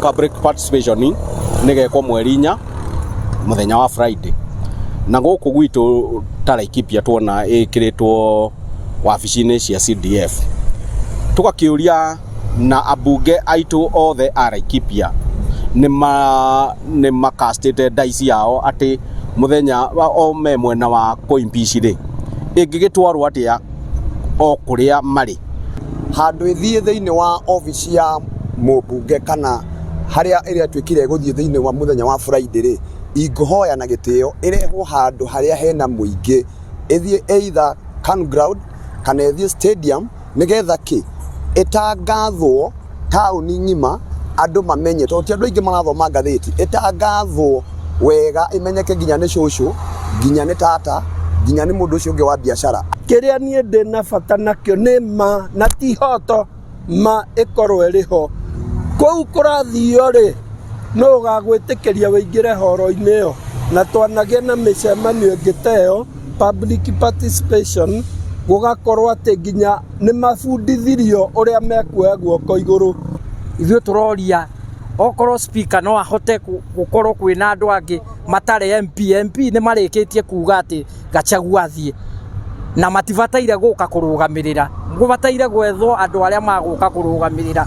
Public participation nĩgekwo mweri 4 mũthenya wa Friday, na gũkũ gwitũ ta Laikipia tuona ĩkĩrĩtwo wabici-inĩ cia CDF. Tũgakĩũria na ambunge aitũ othe a Laikipia nĩ makastĩte dice yao atĩ mũthenya o me mwena wa kũ impeach rĩ, ĩngĩgĩtwarwo atĩa o kũrĩa marĩ? Handũ ĩthiĩ thĩinĩ wa obici ya mũmbunge kana harĩa ĩrĩa ĩtuĩkire ĩgũthiĩ thĩinĩ wa mũthenya wa Friday rĩ, ingĩhoya na gĩtĩo ĩrehwo handũ harĩa hena mũingĩ, ĩthiĩ either KANU ground kana ĩthiĩ stadium, nĩgetha kĩ ĩtangathwo taũni ng'ima andũ mamenye, tondũ ti andũ aingĩ marathoma ngathĩti, ĩtangathwo wega ĩmenyeke nginya nĩ cũcũ, nginya nĩ tata, nginya nĩ mũndũ ũcio ũngĩ wa biacara. Kĩrĩa niĩ ndĩ na bata nakĩo nĩ ma na ti ihoto, ma ĩkorwo ĩrĩ ho. Kũu kũrathio rĩ, nũ ũgagwĩtĩkĩria wĩingĩre horo-inĩ ĩyo? Na twanagĩa na mĩcemanio ĩngĩ ta ĩyo, public participation, gũgakorwo atĩ nginya nĩ mabundithirio ũrĩa mekuoya guoko igũrũ. Ithuĩ tũroria okorwo speaker no ahote gũkorwo kwĩna andũ angĩ matarĩ MP. MP nĩ marĩkĩtie kuga atĩ Gachagua athiĩ na matibataire gũka kũrũgamĩrĩra, gũbataire gwethwo andũ arĩa magũka kũrũgamĩrĩra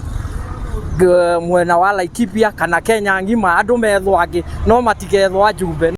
mwena wa Laikipia kana Kenya ng'ima, andũ methwo angĩ no matigethwo ajumbe.